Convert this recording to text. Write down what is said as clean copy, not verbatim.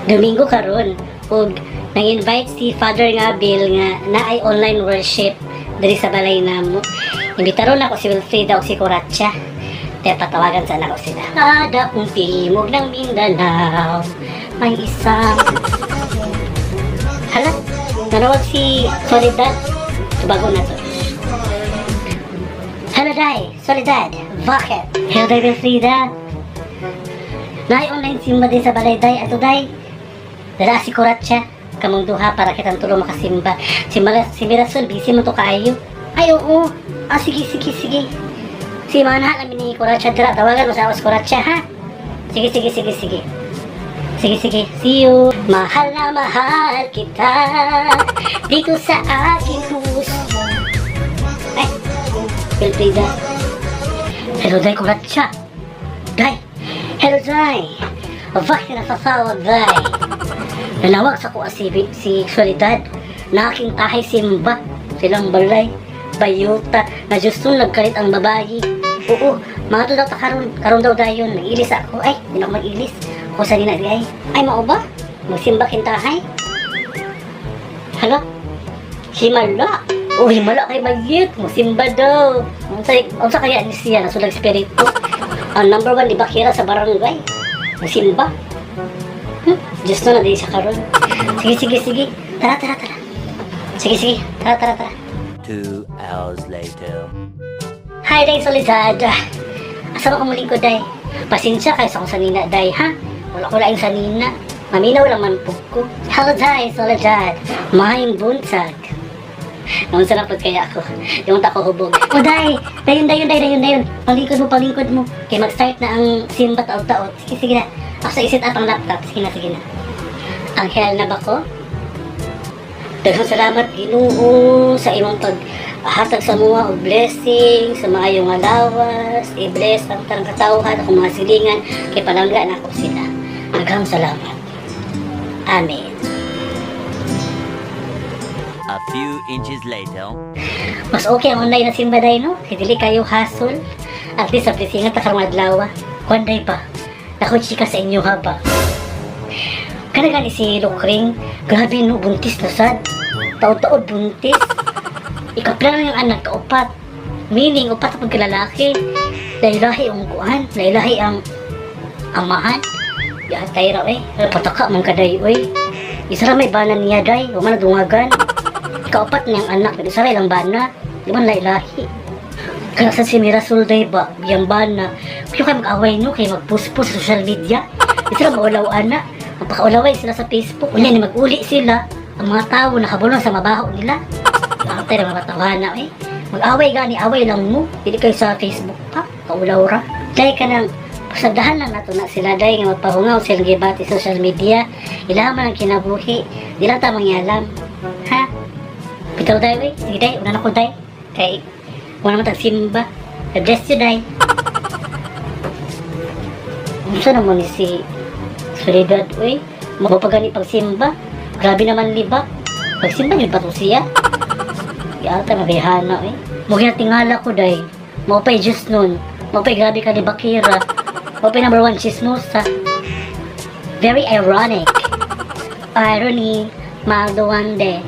Domingo karon ug nang-invite si Father nga Bill nga naay online worship diri sa balay namo. Imbitaron ako si Wilfrida ug si Coracha. Kaya patawagan sana ko sila. Kada kong timog ng Mindanao, may isang. Hala, nanawag si Soledad. Tubago na to. Hello, Day. Soledad. Bakit? Hello, Day Wilfrida. Naay online simba din sa balay, Day. Ato, Day. Dala si Coracha. Kamong duha para kitang tulo makasimba. Si Mirasol, busy mo to kaayo. Ay, oo. Ah, sige, sige, sige. Si Mana, kami ni Coracha dira. Tawagan mo sa ako si Coracha, ha? Sige, sige, sige, sige. Sige, sige. See you. Mahal na mahal kita dito sa aking puso. Ay, Wilfrida. Hello, Day Coracha. Day. Hello, Day. Bakit natatawag, Day? Nanawag sa kuha si Soledad na aking tahay simba. Silang balay, bayuta, na Diyos nagkalit ang babae. Oo, mga to daw ta karon, karon daw dayon. Nag-ilis ako. Ay, di na ako mag-ilis. Ako sa nina, ay. Ay, mao ba? Magsimba kintahay? Hala? Himala. Oh, himala kay Mayit. Musimba daw. Unsa kaya ni siya nasulag spirito? Ang number one ni Bakira sa barangay. Musimba. Diyos na di siya karon. Sige, sige, sige. Tara, tara, tara. Sige, sige. Tara, tara, tara. 2 hours later. Hi, Day Soledad. Asa mo kumuling ko, Day? Pasensya kayo sa kong sanina, Day, ha? Wala ko laing sanina. Maminaw lang man po ko. Hello, Day Soledad. Maayong buntag. Noon sa napod kaya ako. Yung ta ko hubog. O, Day! Dayon, dayon, day, dayon, dayon. Palingkod mo, palingkod mo. Kay mag-start na ang simba taod-taod. Sige, sige na. Ako sa i-set up ang laptop. Sige na, sige na. Anghel na ba ko? Daghang salamat, Ginoo, sa imong paghatag sa mga og blessing sa maayong nga lawas. I-bless ang tanang katawhan, akong mga silingan kay palangga nako sila. Daghang salamat. Amen. A few inches later. Mas okay ang online na simba, day, no? Kay dili kayo hasol. At least sa blessingan ta karong adlaw. Kuan, day, ba? Nako chika sa inyo ha ba? Kana gani si Lukring, grabe no, buntis na sad. Taod-taod buntis. Ikapla na yung anak, kaupat. Meaning, upat ang pagkalalaki. Lahi-lahi ang kuan, lahi-lahi ang amahan. Yatay ra eh. Pataka man kaday oy. Isa ra may bana niya, day, wa man dungagan. Kaupat niyang anak, pero isa ra ilang bana. Di man lahi-lahi. Kaya sa si Mirasol, day ba, yang bana. Kaya kayo mag-away no, kay magpuspos sa social media. Di sila maulaw ana. Magpakaulaway sila sa Facebook. Unya ni mag-uli sila. Ang mga tao nakabulong sa mabaho nila. Ate na mga tawhana eh. Mag-away gani, away lang mo. Dili kayo sa Facebook pa. Kaulaw ra. Day ka nang pasadahan lang nato na sila, day, nga magpahungaw silang gibati sa social media. Ilaha man ang kinabuhi. Di lang ta mangyalam. Ha? Bitaw, day, we. Sige, day, una na ko, day. Kay wala man tag simba. God bless you, day. Unsa naman ni si Soledad, uy? Mao pa gani pagsimba. Grabe naman libak. Pagsimba yun ba to siya? Yata mabihana, eh. Mo tingala ko, day. Mao pa'y Diyos nun. Mao pa'y grabe ka ni Bakira. Mao pa'y number one chismosa. Very ironic. Irony, Malduande.